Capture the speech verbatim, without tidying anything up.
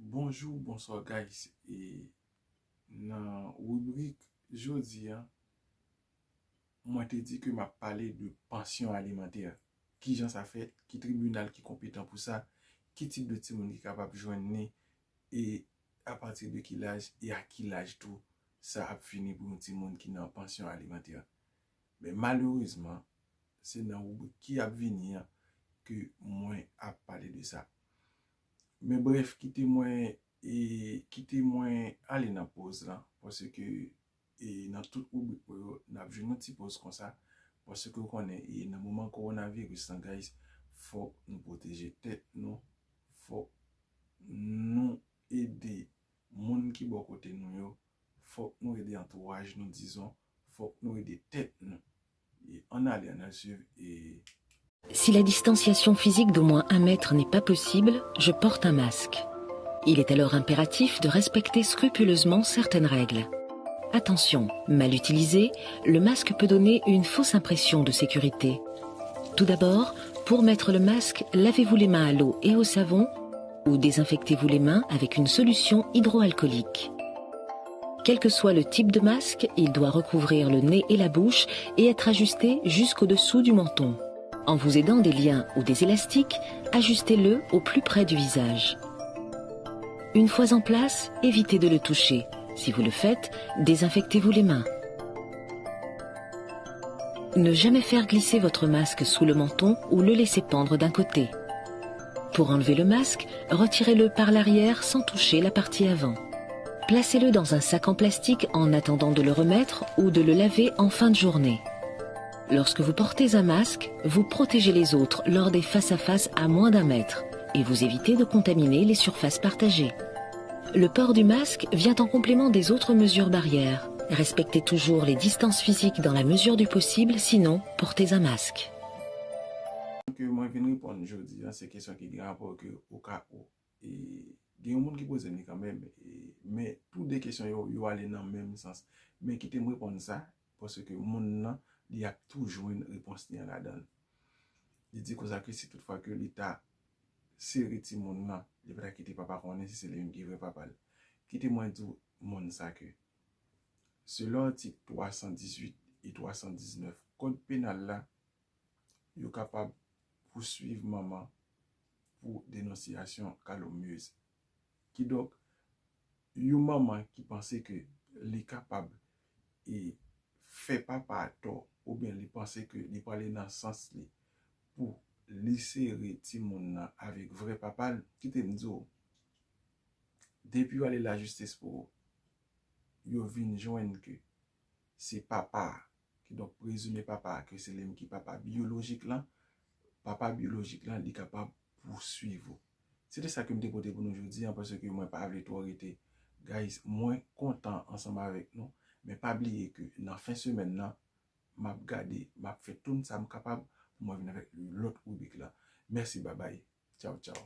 Bonjou, bonswa guys. E nan ribrik jodi a, mwen te di ke m ap pale de pansyon alimantè. Kijan sa fèt, ki tribinal ki konpetan pou sa, ki tip de timoun ki kapab jwenn li, e apati de ki laj, e a ki laj tou sa ap fini pou yon timoun ki nan pansyon alimantè. Men malerezman, se nan ribrik ki ap vini an ke mwen ap pale de sa. Men brèf, kite mwen, e, kite mwen ale nan poz lan, paske, e, nan tout ribrik mwen yo, n ap jwenn yon ti poz konsa, paske w konnen, e, nan moman kowonaviris lan, guys, fòk nou pwoteje tèt nou, fòk nou ede moun ki bò kote nou yo, fòk nou ede antouraj nou, dizon, fòk nou ede tèt nou. E ann ale, ann al swiv, e Si la distanciation physique d'au moins un mètre n'est pas possible, je porte un masque. Il est alors impératif de respecter scrupuleusement certaines règles. Attention, mal utilisé, le masque peut donner une fausse impression de sécurité. Tout d'abord, pour mettre le masque, lavez-vous les mains à l'eau et au savon ou désinfectez-vous les mains avec une solution hydroalcoolique. Quel que soit le type de masque, il doit recouvrir le nez et la bouche et être ajusté jusqu'au-dessous du menton. En vous aidant des liens ou des élastiques, ajustez-le au plus près du visage. Une fois en place, évitez de le toucher. Si vous le faites, désinfectez-vous les mains. Ne jamais faire glisser votre masque sous le menton ou le laisser pendre d'un côté. Pour enlever le masque, retirez-le par l'arrière sans toucher la partie avant. Placez-le dans un sac en plastique en attendant de le remettre ou de le laver en fin de journée. Lorsque vous portez un masque, vous protégez les autres lors des face-à-face à moins d'un mètre et vous évitez de contaminer les surfaces partagées. Le port du masque vient en complément des autres mesures barrières. Respectez toujours les distances physiques dans la mesure du possible, sinon, portez un masque. Ke mwen vin reponn jodi a, se kesyon ki gen rapò ke o ka ou. E, gen yon moun ki poze m li kanmenm, e, men tou de kesyon yo, yo ale nan menm sans. Men kite m reponn sa, paske moun nan, li ap tou jwenn repons li an ladan l. Li di konsa ke si toutfwa ke li ta sere timoun nan, li pa ta kite papa konnen si se li menm ki vrè papa l. Kite mwen di w moun sa ke, selon atik twa san dizuit e twa san diznèf Kòd Penal la, yo kapab pouswiv manman pou denonsiyasyon kalomnyez. Kidonk, yon manman ki panse ke li kapab e fè papa a tò, oubyen li panse ke li prale nan sans li pou li sere timoun nan avèk vrè papa l, kite m di w, depi yo ale lajistis pou yo vin jwenn ke se papa a, kidonk prezime papa a, ke se li menm ki papa biyolojik lan, papa biyolojik lan, li kapab pouswiv ou. Se te sa ke m te pote pou nou jodi a, paske mwen pa vle twò rete. Guys, mwen kontan ansanm avèk nou, men pa bliye ke nan fen semèn nan, m ap gade, m ap fè tout sa m kapab pou mwen vin avèk lòt ribrik la. Mèsi, babay. Tchaw, tchaw.